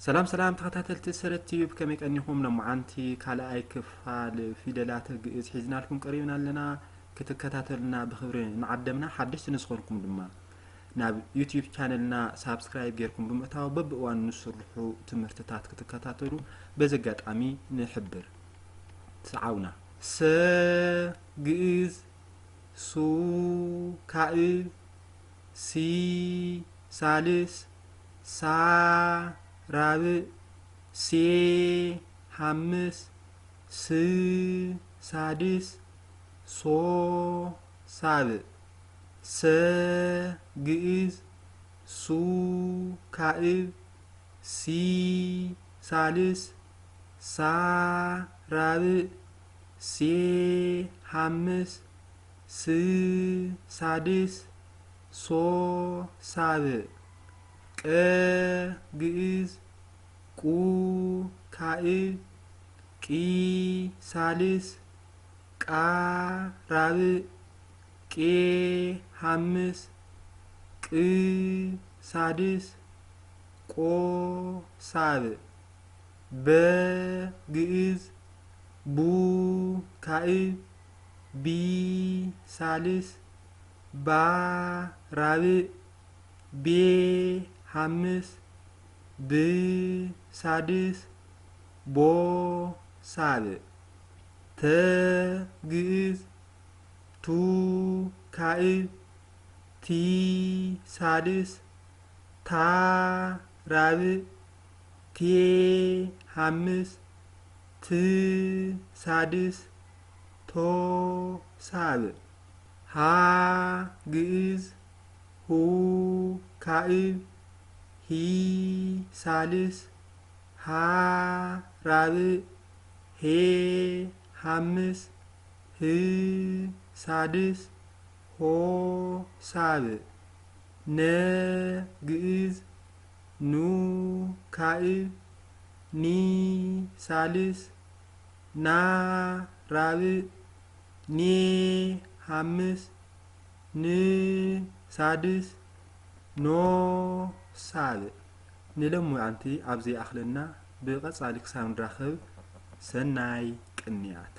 ሰላም ሰላም ተኸታተልቲ ሰረት ቲዩብ፣ ከመይ ቀኒኹም? ሎማዓንቲ ካልኣይ ክፋል ፊደላት ግእዝ ሒዝናልኩም ቀሪብና ኣለና። ክትከታተሉና ብኽብሪ ንዓደምና። ሓደሽቲ ንዝኾንኩም ድማ ናብ ዩቲዩብ ቻነልና ሳብስክራይብ ጌርኩም ብምእታው በብእዋኑ ንስርሑ ትምህርትታት ክትከታተሉ በዚ ኣጋጣሚ ንሕብር። ሰዓውና። ሰ ግእዝ፣ ሱ ካእብ፣ ሲ ሳልስ፣ ሳ ራብእ፣ ሴ ሓምስ፣ ስ ሳድስ፣ ሶ ሳብእ። ሰ ግእዝ፣ ሱ ካእብ፣ ሲ ሳልስ፣ ሳ ራብእ፣ ሴ ሓምስ፣ ስ ሳድስ፣ ሶ ሳብእ። ቀ ግእዝ፣ ቁ ካእብ፣ ቂ ሳልስ፣ ቃ ራብእ፣ ቄ ሓምስ፣ ቅ ሳድስ፣ ቆ ሳብእ። በ ግእዝ፣ ቡ ካእብ፣ ቢ ሳልስ፣ ባ ራብእ፣ ቤ ሓምስ፣ ብ ሳድስ፣ ቦ ሳብእ። ተ ግእዝ፣ ቱ ካእብ፣ ቲ ሳልስ፣ ታ ራብእ፣ ቴ ሓምስ፣ ት ሳድስ፣ ቶ ሳብእ። ሃ ግእዝ፣ ሁ ካእብ፣ ሂ ሳልስ፣ ሃ ራብእ፣ ሄ ሓምስ፣ ህ ሳድስ፣ ሆ ሳብእ። ነ ግእዝ፣ ኑ ካእብ፣ ኒ ሳልስ፣ ና ራብእ፣ ኔ ሓምስ፣ ን ሳድስ፣ ኖ ሳብእ። ንሎሚ ኣንቲ ኣብዚ ይኣኽለና። ብቐጻሊ ክሳብ ንራኸብ፣ ሰናይ ቅንያት።